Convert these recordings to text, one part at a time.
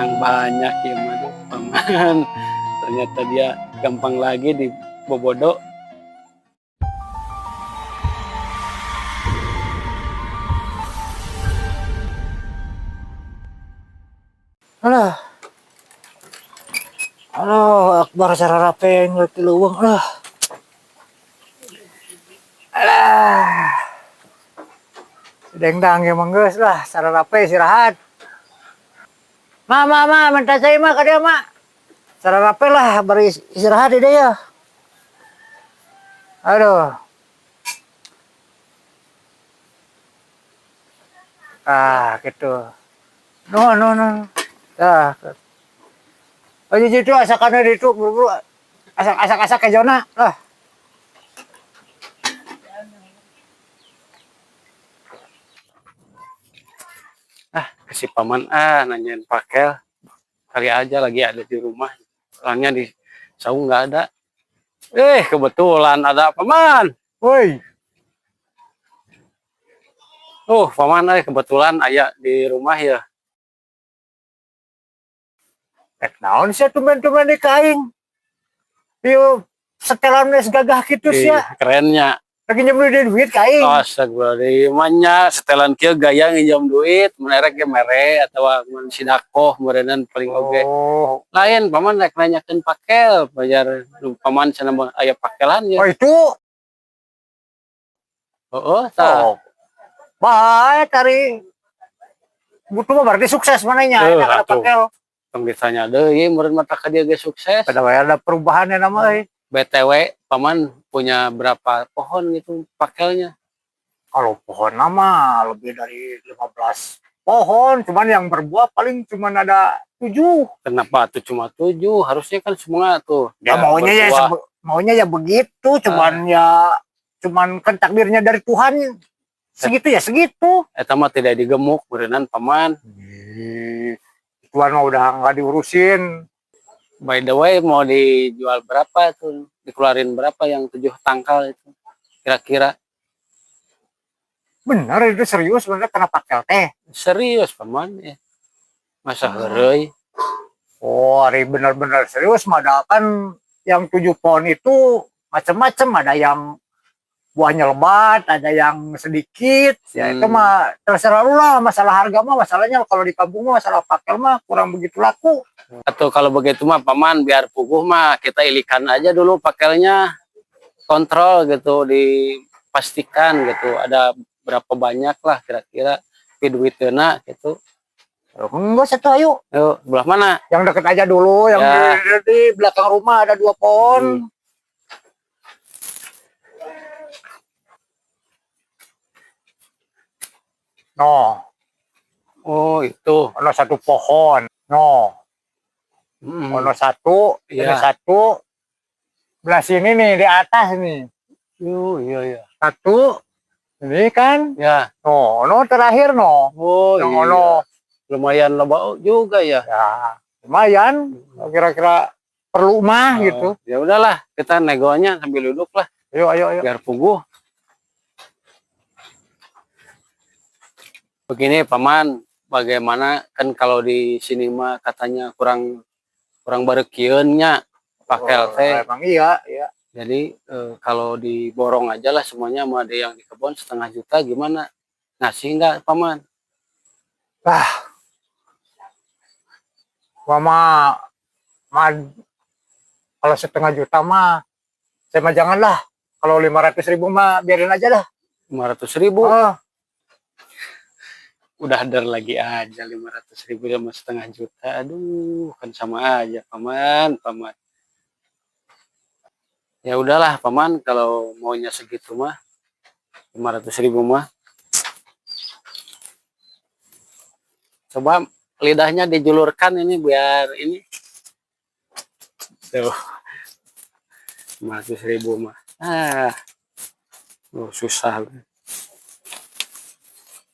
Utang banyak ya mah tuh, paman. Ternyata dia gampang lagi di bobodo. Alah. Aduh, akbar sararape ngerti leuweung lah. Alah. Dengdang emang geus lah, sararape istirahat. Ma, ma, ma, minta cai mah ka dia ma. Sararape lah, bari istirahat di dia. Aduh. Ah, gitu. No, no, no. Ah. Oh, itu asakannya di itu buru-buru asak asak asak ke zona lah. Ah, ke si paman ah nanyain pakel. Kali aja lagi ada di rumah. Orangnya di saung nggak ada. Eh, kebetulan ada paman. Woi, Oh, paman kebetulan aya di rumah ya. Rek naon sia tumben-tumben di ka aing. Ieu setelan geus gagah kitu sia. Ih, kerennya. Lagi nyeum duit ka aing. Astagfirullahaladzim, nya setelan kieu gaya nginjam duit, merek ge mere atawa mun sidakoh meureunnan paling oge. Oh, Lain paman rek nanyakeun pakel, bayar nu paman cenah mah aya pakelan ya. oh itu. Heeh, tah. Oh. Bae tari. Butuh mah berarti sukses manehnya Eh, eta kana atuh. pakel. Tong ditanya deui meureun mata ka dia ge sukses. Pada wae ada perubahannya nama euy. BTW, paman punya berapa pohon gitu pakelnya? Kalau pohon nama lebih dari 15 pohon, cuman yang berbuah paling cuman ada 7. Kenapa tuh cuma 7? Harusnya kan semua tuh. Ya maunya ya berbuah. Maunya ya begitu, cuman ya cuman kan takdirnya dari Tuhan segitu ya segitu. Eta mah tidak digemuk berenang paman. Ih, Tuhan mah udah nggak diurusin. By the way, mau dijual berapa tuh? Dikeluarin berapa yang 7 tangkal itu? Kira-kira Bener itu serius bener kena pakel teh. Serius paman ya. Masa heureuy? Oh, hari bener-bener serius mah kan yang 7 pohon itu macam-macam, ada yang buahnya lebat, ada yang sedikit. Ya itu mah terserah lu lah masalah harga mah, masalahnya kalau di kampung mah masalah pakel mah kurang begitu laku. Atau kalau begitu mah paman biar puguh mah kita ilikan aja dulu pakelnya, kontrol gitu, dipastikan gitu ada berapa banyak lah kira-kira tapi duitnya gitu. Enggak satu ayo. Yuk, belah mana? Yang deket aja dulu, yang Ya. di belakang rumah ada 2 pohon. No. Oh, itu. Ono 1 pohon. No. Ono 1, ini 1. Belah sini nih, di atas nih. Oh, iya, iya. 1. Ini kan? Ya. No, ono terakhir no. Oh, Yang iya. ono. Lumayan loba juga ya. Ya, lumayan. Kira-kira perlu mah Oh, gitu. Ya udahlah, kita negonya sambil duduk lah. Ayo, ayo, ayo. Biar puguh. Begini paman, bagaimana kan kalau di sini mah katanya kurang bareukieun nya pakel Oh, teh. Emang iya, iya. Jadi kalau diborong aja lah semuanya sama ada yang di kebun setengah juta gimana? Ngasih nggak paman? Ah, mama, ma, kalau setengah juta mah, saya mah janganlah. Kalau 500.000 mah biarin aja lah. 500.000? Oh. Udah ada lagi aja 500.000 sama setengah juta. Aduh, kan sama aja paman, paman. Ya udahlah paman, kalau maunya segitu mah 500.000 mah. Coba lidahnya dijulurkan ini biar ini. Tuh. 500.000 mah. Ah. Oh, susah.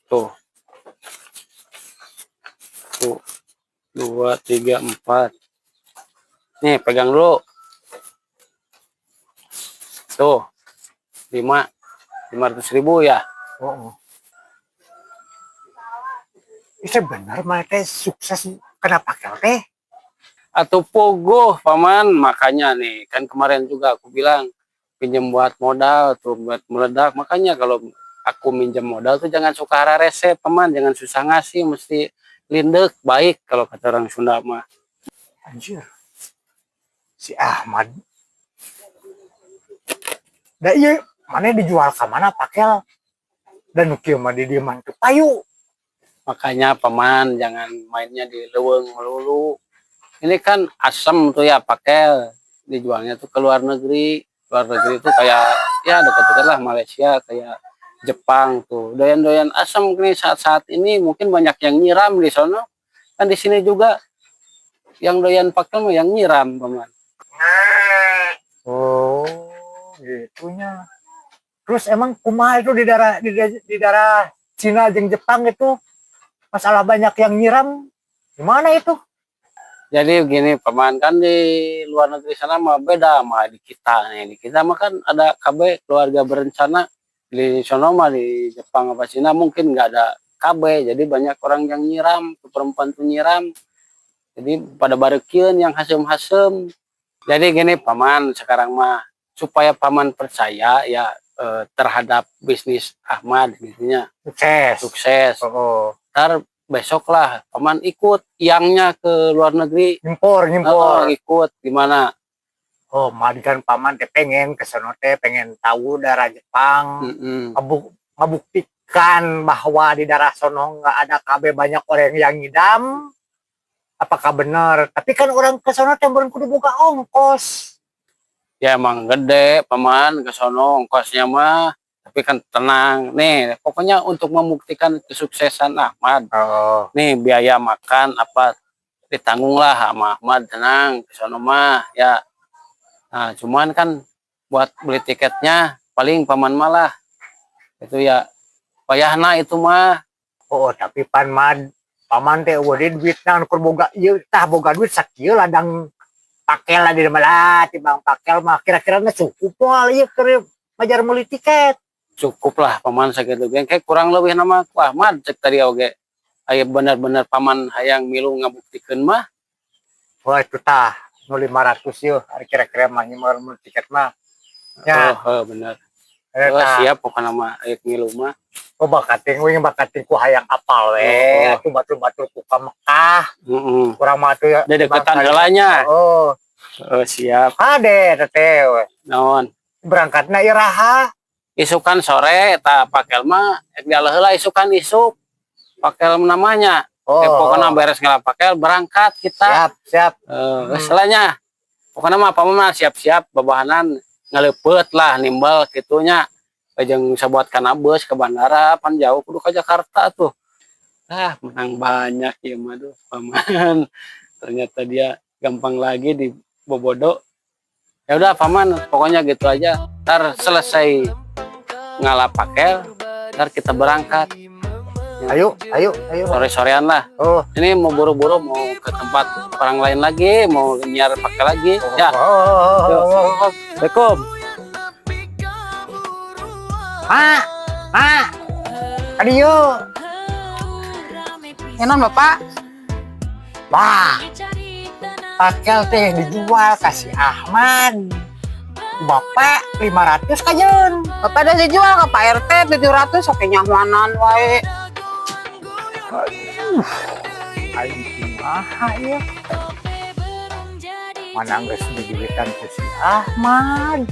Tuh. Tuh. 2, 3, 4. Nih, pegang dulu. Tuh. 5. 500.000 ya. Oh. Itu benar mah teh sukses Kenapa pakel teh? Atau puguh, Paman. Makanya nih, kan kemarin juga aku bilang pinjam buat modal tuh, buat meledak. Makanya kalau aku minjem modal tuh jangan suka resep, Paman, jangan susah ngasih, mesti lindek baik kalau kata orang Sunda mah. Anjir. Si Ahmad. Da iya, mana dijual ke mana pakel? Dan nu kieu mah di dieu mah teu payu. Makanya, Paman, jangan mainnya di leuweung melulu. Ini kan asem tuh ya pakel, dijualnya tuh ke luar negeri. Luar negeri itu kayak ya dekat-dekat lah Malaysia, kayak Jepang tuh. Doyan-doyan asem nih saat-saat ini mungkin banyak yang nyiram di sono. Kan di sini juga yang doyan pakel mah yang nyiram, Paman. Oh, gitunya. Terus emang kumaha itu di daerah Cina jeung Jepang itu masalah banyak yang nyiram, gimana itu? Jadi begini, Paman, kan di luar negeri sana mah beda sama di kita nih. Di kita mah kan ada KB, keluarga berencana. Di sono mah, di Jepang apa Cina, mungkin nggak ada KB. Jadi banyak orang yang nyiram, tuh perempuan tuh nyiram. Jadi pada bareukieun yang hasem-hasem. Jadi gini, Paman, sekarang mah supaya Paman percaya ya terhadap bisnis Ahmad gitu nya. Sukses. Sukses. Oh. Ntar besok lah Paman ikut yangnya ke luar negeri. Impor, Oh, ngimpor. Ikut gimana? Oh, kan paman teh pengen ke sono teh, pengen tahu daerah Jepang, ngebuktikan bahwa di daerah sono nggak ada KB, banyak orang yang ngidam. Apakah benar? Tapi kan orang ke sono teh meureun kudu buka ongkos. Ya emang gede, Paman, ke sono ongkosnya mah, tapi kan tenang nih, pokoknya untuk membuktikan kesuksesan Ahmad nih, biaya makan apa ditanggung lah sama Ahmad, tenang ke sono mah ya. Nah, cuman kan buat beli tiketnya paling Paman malah itu ya payahna itu mah. Oh, tapi pan mad paman teh euweuh deui duitna nu keur boga ieu tah, boga duit sakieu ladang pakel lah di lah timbang pakel mah kira-kira cukup moal ieu keur majar meuli tiket? Cukup lah, Paman, sakitu ge. Kayak kurang lebih nama ku Ahmad cek tadi oge aya bener-bener Paman hayang milu ngabuktikeun mah. Wah, itu tah nu 500 yeuh ari kira-kira mah meuli tiket mah ya. Oh, bener. Eta. Oh, siap pokoknya mah aya ngilu mah. Oh, bakating we, bakating ku hayang apal we atuh batur-batur ku ka Mekah. Kurang mah atuh ya. Dedeketan heula nya. Oh. Oh, siap. Kade teh we. Naon? Berangkatna iraha? Isukan sore eta pakel mah ek dialah heula isukan isuk pakel namanya. Pokoknya beres ngala pakel berangkat kita. Siap, siap. Eh, hmm. Pokoknya mah apa mah siap-siap babahanan ngaleupet lah, nimbal gitunya, jeung sabuat kana bus ke bandara, pan jauh kudu ke Jakarta tuh. Ah, menang banyak ya mah tuh, Paman. Ternyata dia gampang lagi di bobodo. Ya udah, Paman, pokoknya gitu aja. Ntar selesai ngala pakel, ntar kita berangkat. Ayo, ayo, ayo. Sore-sorean lah. Oh. Ini mau buru-buru mau ke tempat orang lain lagi, mau nyiar pakai lagi. Ya. Oh. Assalamualaikum. Mak, mak. Adio. Enon, Bapak? Wah. Pakel teh dijual kasih Ahmad. Bapak 500 kajeun. Bapak udah dijual ke Pak RT 700 sampai nyawanan wae. Aing kumaha ya? Mana geus diduitan ku si Ahmad.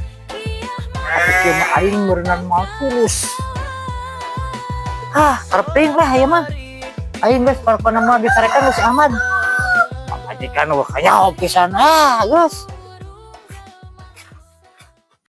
Tapi kieu mah aing meureunan moal tulus. Ah, kareping lah ieu mah. Aing geus pokona mah disarekan ku si Ahmad. Pamajikan wah kanyaho pisan ah, geus.